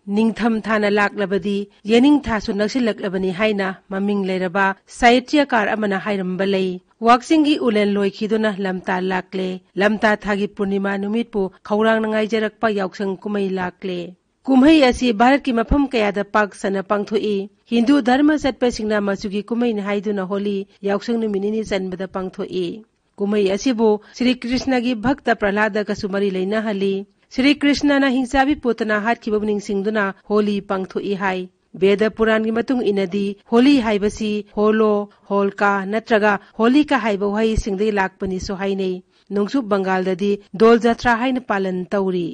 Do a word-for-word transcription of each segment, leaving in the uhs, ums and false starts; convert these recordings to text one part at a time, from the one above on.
ꯅꯤꯡꯊꯝ ꯊꯥꯅ ꯂꯥꯛꯂꯕꯗꯤ ꯌꯦꯅꯤꯡ ꯊꯥꯁꯨ ꯅꯛꯁꯤꯜꯂꯛꯂꯕꯅꯤ ꯍꯥꯏꯅ ꯃꯃꯤꯡ ꯂꯩꯔꯕ ꯁꯥꯍꯤꯇ꯭ꯌꯀꯥꯔ ꯑꯃꯅ ꯍꯥꯏꯔꯝꯕ ꯂꯩ꯫ ꯋꯥꯛꯆꯤꯡꯒꯤ ꯎꯂꯦꯟ ꯂꯣꯏꯈꯤꯗꯨꯅ ꯂꯝꯇꯥ ꯂꯥꯛꯂꯦ꯫ ꯂꯝꯇꯥ ꯊꯥꯒꯤ ꯄꯨꯔꯅꯤꯃꯥ ꯅꯨꯃꯤꯠꯄꯨ ꯈꯧꯔꯥꯡꯅ ꯉꯥꯏꯖꯔꯛꯄ ꯌꯥꯎꯁꯪ ꯀꯨꯝꯍꯩ ꯂꯥꯛꯂꯦ꯫ ꯀꯨꯝꯍꯩ ꯑꯁꯤ ꯚꯥꯔꯠꯀꯤ ꯃꯐꯝ ꯀꯌꯥꯗ ꯄꯥꯛ ꯁꯟꯅ ꯄꯥꯡꯊꯣꯛꯏ꯫ ꯍꯤꯟꯗꯨ ꯙꯔꯃ ꯆꯠꯄꯁꯤꯡꯅ ꯃꯆꯨꯒꯤ ꯀꯨꯝꯍꯩꯅꯤ ꯍꯥꯏꯗꯨꯅ ꯍꯣꯂꯤ ꯌꯥꯎꯁꯪ ꯅꯨꯃꯤꯠ ꯅꯤꯅꯤ ꯆꯟꯕꯗ ꯄꯥꯡꯊꯣꯛꯏ꯫ ꯀꯨꯝꯍꯩ ꯑꯁꯤꯕꯨ ꯁ꯭ꯔꯤ ꯀ꯭ꯔꯤꯁꯅꯒꯤ ꯚꯛꯇ ꯄ꯭ꯔꯍ꯭ꯂꯥꯗꯒꯁꯨ ꯃꯔꯤ ꯂꯩꯅꯍꯜꯂꯤ꯫ ꯁ꯭ꯔꯤ ꯀ꯭ꯔꯤꯁꯅꯅ ꯍꯤꯡꯆꯥꯕꯤ ꯄꯨꯠꯇꯅ ꯍꯥꯠꯈꯤꯕꯕꯨ ꯅꯤꯡꯁꯤꯡꯗꯨꯅ ꯍꯣꯂꯤ ꯄꯥꯡꯊꯣꯛꯏ ꯍꯥꯏ꯫ ꯕꯦꯗ ꯄꯨꯔꯥꯟꯒꯤ ꯃꯇꯨꯡ ꯏꯟꯅꯗꯤ ꯍꯣꯂꯤ ꯍꯥꯏꯕꯁꯤ ꯍꯣꯂꯣ, ꯍꯣꯜꯀꯥ ꯅꯠꯇ꯭ꯔꯒ ꯍꯣꯂꯤꯀꯥ ꯍꯥꯏꯕ ꯋꯥꯍꯩꯁꯤꯡꯗꯒꯤ ꯂꯥꯛꯄꯅꯤꯁꯨ ꯍꯥꯏꯅꯩ꯫ ꯅꯣꯡꯆꯨꯞ ꯕꯪꯒꯥꯜꯗꯗꯤ ꯗꯣꯜ ꯖꯥꯇ꯭ꯔꯥ ꯍꯥꯏꯅ ꯄꯥꯂꯟ ꯇꯧꯔꯤ꯫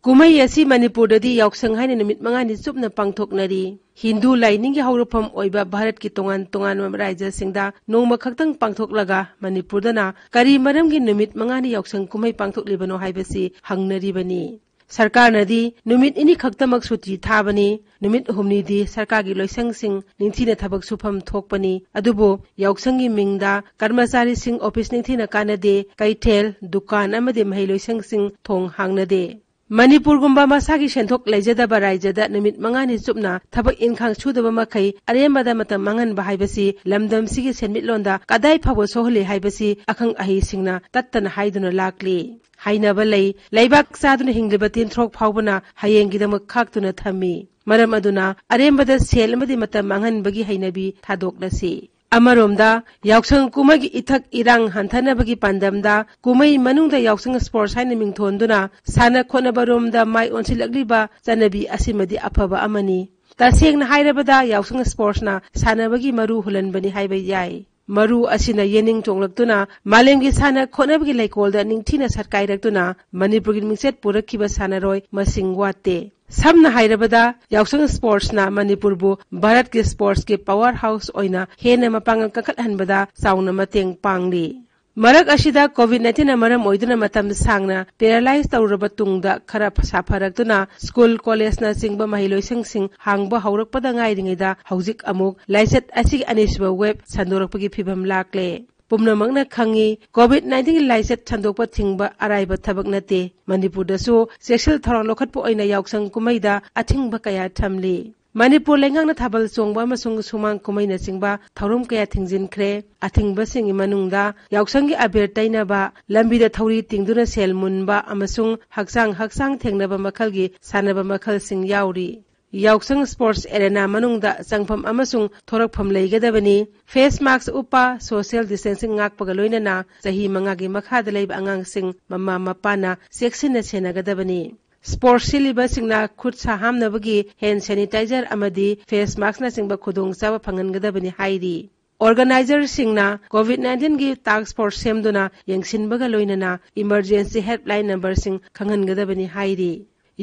ꯀꯨꯝꯍꯩ ꯑꯁꯤ ꯃꯅꯤꯄꯨꯔꯗꯗꯤ ꯌꯥꯎꯁꯪ ꯍꯥꯏꯅ ꯅꯨꯃꯤꯠ ꯃꯉꯥꯅꯤ ꯆꯨꯞꯅ ꯄꯥꯡꯊꯣꯛꯅꯔꯤ꯫ ꯍꯤꯟꯗꯨ ꯂꯥꯏꯅꯤꯡꯒꯤ ꯍꯧꯔꯛꯐꯝ ꯑꯣꯏꯕ ꯚꯥꯔꯠꯀꯤ ꯇꯣꯉꯥꯟ ꯇꯣꯉꯥꯟꯕ ꯔꯥꯖ꯭ꯌꯁꯤꯡꯗ ꯅꯣꯡꯃ ꯈꯛꯇꯪ ꯄꯥꯡꯊꯣꯛꯂꯒ ꯃꯅꯤꯄꯨꯔꯗꯅ ꯀꯔꯤ ꯃꯔꯝꯒꯤ ꯅꯨꯃꯤꯠ ꯃꯉꯥꯅꯤ ꯌꯥꯎꯁꯪ ꯀꯨꯝꯍꯩ ꯄꯥꯡꯊꯣꯛꯂꯤꯕꯅꯣ ꯍꯥꯏꯕꯁꯤ ꯍꯪꯅꯔꯤꯕꯅꯤ꯫ ꯁꯔꯀꯥꯔꯅꯗꯤ ꯅꯨꯃꯤꯠ ꯅꯤꯅꯤ ꯈꯛꯇꯃꯛ ꯁꯨꯇꯤ ꯊꯥꯕꯅꯤ, ꯅꯨꯃꯤꯠ ꯍꯨꯝꯅꯤꯗꯤ ꯁꯔꯀꯥꯔꯒꯤ ꯂꯣꯏꯁꯪꯁꯤꯡ ꯅꯤꯡꯊꯤꯅ ꯊꯕꯛ ꯁꯨꯐꯝ ꯊꯣꯛꯄꯅꯤ꯫ ꯑꯗꯨꯕꯨ ꯌꯥꯎꯁꯪꯒꯤ ꯃꯤꯡꯗ ꯀꯔꯃꯆꯥꯔꯤꯁꯤꯡ ꯑꯣꯐꯤꯁ ꯅꯤꯡꯊꯤꯅ ꯀꯥꯟꯅꯗꯦ, ꯀꯩꯊꯦꯜ, ꯗꯨꯀꯥꯟ ꯑꯃꯗꯤ ꯃꯍꯩ ꯂꯣꯏꯁꯪꯁꯤꯡ ꯊꯣꯡ ꯍꯥꯡꯅꯗꯦ꯫ ꯃꯅꯤꯄꯨꯔꯒꯨꯝꯕ ꯃꯁꯥꯒꯤ ꯁꯦꯟꯊꯣꯛ ꯂꯩꯖꯗꯕ ꯔꯥꯖ꯭ꯌꯗ ꯅꯨꯃꯤꯠ ꯃꯉꯥꯅꯤ ꯆꯨꯞꯅ ꯊꯕꯛ ꯏꯟꯈꯥꯡ ꯁꯨꯗꯕ ꯃꯈꯩ ꯑꯔꯦꯝꯕꯗ ꯃꯇꯝ ꯃꯥꯡꯍꯟꯕ ꯍꯥꯏꯕꯁꯤ ꯂꯝꯗꯝꯁꯤꯒꯤ ꯁꯦꯟꯃꯤꯠꯂꯣꯟꯗ ꯀꯗꯥꯏ ꯐꯥꯎꯕ ꯁꯣꯛꯍꯜꯂꯤ ꯍꯥꯏꯕꯁꯤ ꯑꯈꯪ ꯑꯍꯩꯁꯤꯡꯅ ꯇꯠꯇꯅ ꯍꯥꯏꯗꯨꯅ ꯂꯥꯛꯂꯤ꯫ ꯍꯥꯏꯅꯕ ꯂꯩ, ꯂꯩꯕꯥꯛ ꯆꯥꯗꯨꯅ ꯍꯤꯡꯂꯤꯕ ꯇꯤꯟꯊ꯭ꯔꯣꯛ ꯐꯥꯎꯕꯅ ꯍꯌꯦꯡꯒꯤꯗꯃꯛ ꯈꯥꯛꯇꯨꯅ ꯊꯝꯃꯤ꯫ ꯃꯔꯝ ꯑꯗꯨꯅ ꯑꯔꯦꯝꯕꯗ ꯁꯦꯜ ꯑꯃꯗꯤ ꯃꯇꯝ ꯃꯥꯡꯍꯟꯕꯒꯤ ꯍꯩꯅꯕꯤ ꯊꯥꯗꯣꯛꯂꯁꯤ꯫ ꯑꯃꯔꯣꯝꯗ ꯌꯥꯎꯁꯪ ꯀꯨꯝꯍꯩꯒꯤ ꯏꯊꯛ ꯏꯔꯥꯡ ꯍꯟꯊꯅꯕꯒꯤ ꯄꯥꯟꯗꯝꯗ ꯀꯨꯝꯍꯩ ꯃꯅꯨꯡꯗ ꯌꯥꯎꯁꯪ ꯁ꯭ꯄꯣꯔꯠꯁ ꯍꯥꯏꯅ ꯃꯤꯡꯊꯣꯟꯗꯨꯅ ꯁꯥꯟꯅ ꯈꯣꯠꯅꯕꯔꯣꯝꯗ ꯃꯥꯏ ꯑꯣꯟꯁꯤꯜꯂꯛꯂꯤꯕ ꯆꯠꯅꯕꯤ ꯑꯁꯤꯃꯗꯤ ꯑꯐꯕ ꯑꯃꯅꯤ꯫ ꯇꯁꯦꯡꯅ ꯍꯥꯏꯔꯕꯗ ꯌꯥꯎꯁꯪ ꯁ꯭ꯄꯣꯔꯠꯁꯅ ꯁꯥꯟꯅꯕꯒꯤ ꯃꯔꯨ ꯍꯨꯜꯍꯟꯕꯅꯤ ꯍꯥꯏꯕ ꯌꯥꯏ꯫ ꯃꯔꯨ ꯑꯁꯤꯅ ꯌꯦꯅꯤꯡ ꯆꯣꯡꯂꯛꯇꯨꯅ ꯃꯥꯂꯦꯝꯒꯤ ꯁꯥꯟꯅ ꯈꯣꯠꯅꯕꯒꯤ ꯂꯩꯀꯣꯜꯗ ꯅꯤꯡꯊꯤꯅ ꯁꯛꯀꯥꯏꯔꯛꯇꯨꯅ ꯃꯅꯤꯄꯨꯔꯒꯤ ꯃꯤꯡꯆꯠ ꯄꯨꯔꯛꯈꯤꯕ ꯁꯥꯟꯅꯔꯣꯏ ꯃꯁꯤꯡ ꯋꯥꯠꯇꯦ꯫ ꯁꯝꯅ ꯍꯥꯏꯔꯕꯗ, ꯌꯥꯎꯁꯪ ꯁ꯭ꯄꯣꯔꯠꯁꯅ ꯃꯅꯤꯄꯨꯔꯕꯨ ꯚꯥꯔꯠꯀꯤ ꯁ꯭ꯄꯣꯔꯠꯁꯀꯤ ꯄꯥꯋꯔ ꯍꯥꯎꯁ ꯑꯣꯏꯅ ꯍꯦꯟꯅ ꯃꯄꯥꯡꯒꯜ ꯀꯟꯈꯠꯍꯟꯕꯗ ꯆꯥꯎꯅ ꯃꯇꯦꯡ ꯄꯥꯡꯂꯤ꯫ ꯃꯔꯛ ꯑꯁꯤꯗ ꯀꯣꯚꯤꯗ ꯅꯥꯏꯟꯇꯤꯟꯅ ꯃꯔꯝ ꯑꯣꯏꯗꯨꯅ ꯃꯇꯝ ꯁꯥꯡꯅ ꯄꯦꯔꯥꯂꯥꯏꯖ ꯇꯧꯔꯕ ꯇꯨꯡꯗ ꯈꯔ ꯁꯥꯐꯔꯛꯇꯨꯅ ꯁ꯭ꯀꯨꯜ, ꯀꯣꯂꯦꯖꯅꯆꯤꯡꯕ ꯃꯍꯩꯂꯣꯏꯁꯪꯁꯤꯡ ꯍꯥꯡꯕ ꯍꯧꯔꯛꯄꯗ ꯉꯥꯏꯔꯤꯉꯩꯗ ꯍꯧꯖꯤꯛ ꯑꯃꯨꯛ ꯂꯥꯏꯆꯠ ꯑꯁꯤꯒꯤ ꯑꯅꯤꯁꯨꯕ ꯋꯦꯕ ꯁꯟꯗꯣꯔꯛꯄꯒꯤ ꯐꯤꯚꯝ ꯂꯥꯛꯂꯦ꯫ ꯄꯨꯝꯅꯃꯛꯅ ꯈꯪꯏ, ꯀꯣꯚꯤꯗ ꯅꯥꯏꯟꯇꯤꯟꯒꯤ ꯂꯥꯏꯆꯠ ꯁꯟꯗꯣꯛꯄ ꯊꯤꯡꯕ ꯑꯔꯥꯏꯕ ꯊꯕꯛ ꯅꯠꯇꯦ꯫ ꯃꯅꯤꯄꯨꯔꯗꯁꯨ ꯆꯦꯛꯁꯤꯜ ꯊꯧꯔꯥꯡ ꯂꯧꯈꯠꯄ ꯑꯣꯏꯅ ꯌꯥꯎꯁꯪ ꯀꯨꯝꯍꯩꯗ ꯑꯊꯤꯡꯕ ꯀꯌꯥ ꯊꯝꯂꯤ꯫ ꯃꯅꯤꯄꯨꯔ ꯂꯩꯉꯥꯛꯅ ꯊꯥꯕꯜ ꯆꯣꯡꯕ ꯑꯃꯁꯨꯡ ꯁꯨꯃꯥꯡ ꯀꯨꯝꯍꯩꯅꯆꯤꯡꯕ ꯊꯧꯔꯝ ꯀꯌꯥ ꯊꯤꯡꯖꯤꯟꯈ꯭ꯔꯦ꯫ ꯑꯊꯤꯡꯕꯁꯤꯡꯒꯤ ꯃꯅꯨꯡꯗ ꯌꯥꯎꯁꯪꯒꯤ ꯑꯕꯦꯔ ꯇꯩꯅꯕ, ꯂꯝꯕꯤꯗ ꯊꯧꯔꯤ ꯇꯤꯡꯗꯨꯅ ꯁꯦꯜ ꯃꯨꯟꯕ ꯑꯃꯁꯨꯡ ꯍꯛꯆꯥꯡ ꯍꯛꯆꯥꯡ ꯊꯦꯡꯅꯕ ꯃꯈꯜꯒꯤ ꯁꯥꯟꯅꯕ ꯃꯈꯜꯁꯤꯡ ꯌꯥꯎꯔꯤ꯫ ꯌꯥꯎꯁꯪ ꯁ꯭ꯄꯣꯔꯠꯁ ꯑꯦꯔꯦꯅꯥ ꯃꯅꯨꯡꯗ ꯆꯪꯐꯝ ꯑꯃꯁꯨꯡ ꯊꯣꯔꯛꯐꯝ ꯂꯩꯒꯗꯕꯅꯤ꯫ ꯐꯦꯁ ꯃꯥꯁꯛ ꯎꯞꯄ, ꯁꯣꯁꯤꯌꯦꯜ ꯗꯤꯁꯇꯦꯟꯁꯤꯡ ꯉꯥꯛꯄꯒ ꯂꯣꯏꯅꯅ ꯆꯍꯤ ꯃꯉꯥꯒꯤ ꯃꯈꯥꯗ ꯂꯩꯕ ꯑꯉꯥꯡꯁꯤꯡ ꯃꯃꯥ ꯃꯄꯥꯅ ꯆꯦꯛꯁꯤꯟꯅ ꯁꯦꯟꯅꯒꯗꯕꯅꯤ꯫ ꯁ꯭ꯄꯣꯔꯠꯁ ꯁꯤꯜꯂꯤꯕꯁꯤꯡꯅ ꯈꯨꯠ ꯁꯥ ꯍꯥꯝꯅꯕꯒꯤ ꯍꯦꯟ ꯁꯦꯅꯤꯇꯥꯏꯖꯔ ꯑꯃꯗꯤ ꯐꯦꯁ ꯃꯥꯁꯛꯅꯆꯤꯡꯕ ꯈꯨꯗꯣꯡꯆꯥꯕ ꯐꯪꯍꯟꯒꯗꯕꯅꯤ ꯍꯥꯏꯔꯤ꯫ ꯑꯣꯔꯒꯅꯥꯏꯖꯔꯁꯤꯡꯅ ꯀꯣꯚꯤꯗ ꯅꯥꯏꯟꯇꯤꯟꯒꯤ ꯇꯥꯁꯛ ꯐꯣꯔꯁ ꯁꯦꯝꯗꯨꯅ ꯌꯦꯡꯁꯤꯟꯕꯒ ꯂꯣꯏꯅꯅ ꯏꯃꯔꯖꯦꯟꯁꯤ ꯍꯦꯜꯞꯂꯥꯏꯟ ꯅꯝꯕꯔꯁꯤꯡ ꯈꯪꯍꯟꯒꯗꯕꯅꯤ ꯍꯥꯏꯔꯤ꯫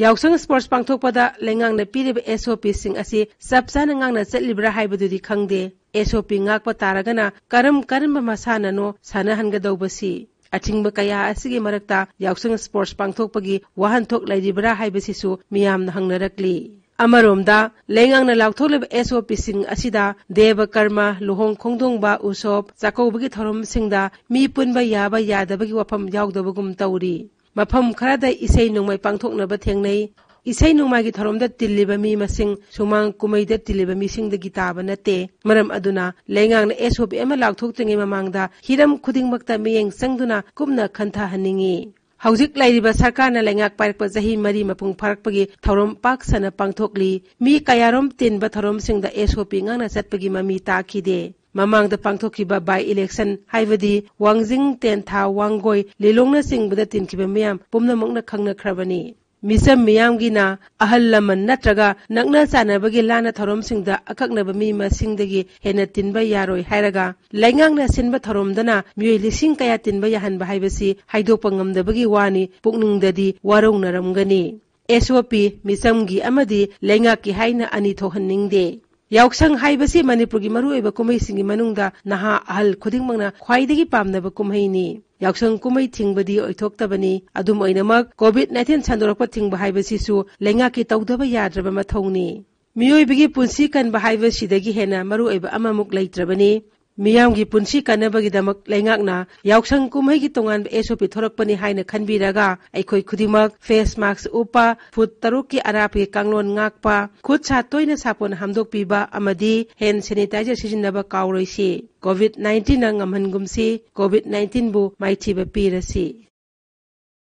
ꯌꯥꯎꯁꯪ ꯁ꯭ꯄꯣꯔꯠꯁ ꯄꯥꯡꯊꯣꯛꯄꯗ ꯂꯩꯉꯥꯛꯅ ꯄꯤꯔꯤꯕ ꯑꯦꯁ ꯑꯣ ꯄꯤꯁꯤꯡ ꯑꯁꯤ ꯆꯞ ꯆꯥꯅ ꯉꯥꯛꯅ ꯆꯠꯂꯤꯕ꯭ꯔꯥ ꯍꯥꯏꯕꯗꯨꯗꯤ ꯈꯪꯗꯦ꯫ ꯑꯦꯁ ꯑꯣ ꯄꯤ ꯉꯥꯛꯄ ꯇꯥꯔꯒꯅ ꯀꯔꯝ ꯀꯔꯝꯕ ꯃꯁꯥꯟꯅꯅꯣ ꯁꯥꯟꯅꯍꯟꯒꯗꯧꯕꯁꯤ? ꯑꯊꯤꯡꯕ ꯀꯌꯥ ꯑꯁꯤꯒꯤ ꯃꯔꯛꯇ ꯌꯥꯎꯁꯪ ꯁ꯭ꯄꯣꯔꯠꯁ ꯄꯥꯡꯊꯣꯛꯄꯒꯤ ꯋꯥꯍꯟꯊꯣꯛ ꯂꯩꯔꯤꯕ꯭ꯔꯥ ꯍꯥꯏꯕꯁꯤꯁꯨ ꯃꯤꯌꯥꯝꯅ ꯍꯪꯅꯔꯛꯂꯤ꯫ ꯑꯃꯔꯣꯝꯗ, ꯂꯩꯉꯥꯛꯅ ꯂꯥꯎꯊꯣꯛꯂꯤꯕ ꯑꯦꯁ ꯑꯣ ꯄꯤꯁꯤꯡ ꯑꯁꯤꯗ ꯗꯦꯕ ꯀꯔꯃ, ꯂꯨꯍꯣꯡ ꯈꯣꯡꯗꯣꯡꯕ, ꯎꯁꯣꯞ, ꯆꯥꯛꯀꯧꯕꯒꯤ ꯊꯧꯔꯝꯁꯤꯡꯗ ꯃꯤ ꯄꯨꯟꯕ ꯌꯥꯕ ꯌꯥꯗꯕꯒꯤ ꯋꯥꯐꯝ ꯌꯥꯎꯗꯕꯒꯨꯝ ꯇꯧꯔꯤ꯫ ꯃꯐꯝ ꯈꯔꯗ ꯏꯁꯩ ꯅꯣꯡꯃꯥꯏ ꯄꯥꯡꯊꯣꯛꯅꯕ ꯊꯦꯡꯅꯩ꯫ ꯏꯁꯩ ꯅꯣꯡꯃꯥꯏꯒꯤ ꯊꯧꯔꯝꯗ ꯇꯤꯜꯂꯤꯕ ꯃꯤ ꯃꯁꯤꯡ ꯁꯨꯃꯥꯡ ꯀꯨꯝꯍꯩꯗ ꯇꯤꯜꯂꯤꯕ ꯃꯤꯁꯤꯡꯗꯒꯤ ꯇꯥꯕ ꯅꯠꯇꯦ꯫ ꯃꯔꯝ ꯑꯗꯨꯅ ꯂꯩꯉꯥꯛꯅ ꯑꯦꯁ ꯑꯣ ꯄꯤ ꯑꯃ ꯂꯥꯎꯊꯣꯛꯇ꯭ꯔꯤꯉꯩ ꯃꯃꯥꯡꯗ ꯍꯤꯔꯝ ꯈꯨꯗꯤꯡꯃꯛꯇ ꯃꯤꯠꯌꯦꯡ ꯆꯪꯗꯨꯅ ꯀꯨꯞꯅ ꯈꯟꯊꯍꯟꯅꯤꯡꯏ꯫ ꯍꯧꯖꯤꯛ ꯂꯩꯔꯤꯕ ꯁꯔꯀꯥꯔꯅ ꯂꯩꯉꯥꯛ ꯄꯥꯏꯔꯛꯄ ꯆꯍꯤ ꯃꯔꯤ ꯃꯄꯨꯡ ꯐꯥꯔꯛꯄꯒꯤ ꯊꯧꯔꯝ ꯄꯥꯛ ꯁꯟꯅ ꯄꯥꯡꯊꯣꯛꯂꯤ꯫ ꯃꯤ ꯀꯌꯥꯔꯣꯝ ꯇꯤꯟꯕ ꯊꯧꯔꯝꯁꯤꯡꯗ ꯑꯦꯁ ꯑꯣ ꯄꯤ ꯉꯥꯛꯅ ꯆꯠꯄꯒꯤ ꯃꯃꯤ ꯇꯥꯈꯤꯗꯦ꯫ ꯃꯃꯥꯡꯗ ꯄꯥꯡꯊꯣꯛꯈꯤꯕ ꯕꯥꯏ ꯏꯂꯦꯛꯁꯟ, ꯍꯥꯏꯕꯗꯤ ꯋꯥꯡꯖꯤꯡ, ꯇꯦꯟꯊꯥ, ꯋꯥꯡꯒꯣꯏ, ꯂꯤꯂꯣꯡꯅꯆꯤꯡꯕꯗ ꯇꯤꯟꯈꯤꯕ ꯃꯤꯌꯥꯝ ꯄꯨꯝꯅꯃꯛꯅ ꯈꯪꯅꯈ꯭ꯔꯕꯅꯤ꯫ ꯃꯤꯆꯝ ꯃꯤꯌꯥꯝꯒꯤꯅ ꯑꯍꯜ ꯂꯃꯟ ꯅꯠꯇ꯭ꯔꯒ ꯅꯛꯅ ꯆꯥꯟꯅꯕꯒꯤ ꯂꯥꯟꯅ ꯊꯧꯔꯝꯁꯤꯡꯗ ꯑꯀꯛꯅꯕ ꯃꯤ ꯃꯁꯤꯡꯗꯒꯤ ꯍꯦꯟꯅ ꯇꯤꯟꯕ ꯌꯥꯔꯣꯏ ꯍꯥꯏꯔꯒ, ꯂꯩꯉꯥꯛꯅ ꯁꯤꯟꯕ ꯊꯧꯔꯝꯗꯅ ꯃꯤꯑꯣꯏ ꯂꯤꯁꯤꯡ ꯀꯌꯥ ꯇꯤꯟꯕ ꯌꯥꯍꯟꯕ ꯍꯥꯏꯕꯁꯤ ꯍꯥꯏꯗꯣꯛꯄ ꯉꯝꯗꯕꯒꯤ ꯋꯥꯅꯤ, ꯄꯨꯛꯅꯤꯡꯗꯗꯤ ꯋꯥꯔꯧꯅꯔꯝꯒꯅꯤ꯫ ꯑꯦꯁ ꯑꯣ ꯄꯤ, ꯃꯤꯆꯝꯒꯤ ꯑꯃꯗꯤ ꯂꯩꯉꯥꯛꯀꯤ ꯍꯥꯏꯅ ꯑꯅꯤ ꯊꯣꯛꯍꯟꯅꯤꯡꯗꯦ꯫ ꯌꯥꯎꯁꯪ ꯍꯥꯏꯕꯁꯤ ꯃꯅꯤꯄꯨꯔꯒꯤ ꯃꯔꯨꯑꯣꯏꯕ ꯀꯨꯝꯍꯩꯁꯤꯡꯒꯤ ꯃꯅꯨꯡꯗ ꯅꯍꯥ ꯑꯍꯜ ꯈꯨꯗꯤꯡꯃꯛꯅ ꯈ꯭ꯋꯥꯏꯗꯒꯤ ꯄꯥꯝꯅꯕ ꯀꯨꯝꯍꯩꯅꯤ꯫ ꯌꯥꯎꯁꯪ ꯀꯨꯝꯍꯩ ꯊꯤꯡꯕꯗꯤ ꯑꯣꯏꯊꯣꯛꯇꯕꯅꯤ꯫ ꯑꯗꯨꯝ ꯑꯣꯏꯅꯃꯛ, ꯀꯣꯚꯤꯗ ꯅꯥꯏꯟꯇꯤꯟ ꯁꯟꯗꯣꯔꯛꯄ ꯊꯤꯡꯕ ꯍꯥꯏꯕꯁꯤꯁꯨ ꯂꯩꯉꯥꯛꯀꯤ ꯇꯧꯗꯕ ꯌꯥꯗ꯭ꯔꯕ ꯃꯊꯧꯅꯤ꯫ ꯃꯤꯑꯣꯏꯕꯒꯤ ꯄꯨꯟꯁꯤ ꯀꯟꯕ ꯍꯥꯏꯕꯁꯤꯗꯒꯤ ꯍꯦꯟꯅ ꯃꯔꯨꯑꯣꯏꯕ ꯑꯃꯃꯨꯛ ꯂꯩꯇ꯭ꯔꯕꯅꯤ꯫ ꯃꯤꯌꯥꯝꯒꯤ ꯄꯨꯟꯁꯤ ꯀꯟꯅꯕꯒꯤꯗꯃꯛ ꯂꯩꯉꯥꯛꯅ ꯌꯥꯎꯁꯪ ꯀꯨꯝꯍꯩꯒꯤ ꯇꯣꯉꯥꯟꯕ S O P ꯊꯣꯔꯛꯄꯅꯤ ꯍꯥꯏꯅ ꯈꯟꯕꯤꯔꯒ, ꯑꯩꯈꯣꯏ ꯈꯨꯗꯤꯡꯃꯛ face mask ꯎꯞꯄ, ꯐꯨꯠ ꯇꯔꯨꯛꯀꯤ ꯑꯔꯥꯞꯄꯒꯤ ꯀꯥꯡꯂꯣꯟ ꯉꯥꯛꯄ, ꯈꯨꯠ ꯁꯥ ꯇꯣꯏꯅ ꯁꯥꯄꯣꯟ ꯍꯥꯝꯗꯣꯛꯄꯤꯕ ꯑꯃꯗꯤ hand sanitizer ꯁꯤꯖꯤꯟꯅꯕ ꯀꯥꯎꯔꯣꯏꯁꯤ꯫ COVID nineteen ꯅ ꯉꯝꯍꯟꯒꯨꯝꯁꯤ, COVID nineteen ꯕꯨ ꯃꯥꯏꯊꯤꯕ ꯄꯤꯔꯁꯤ꯫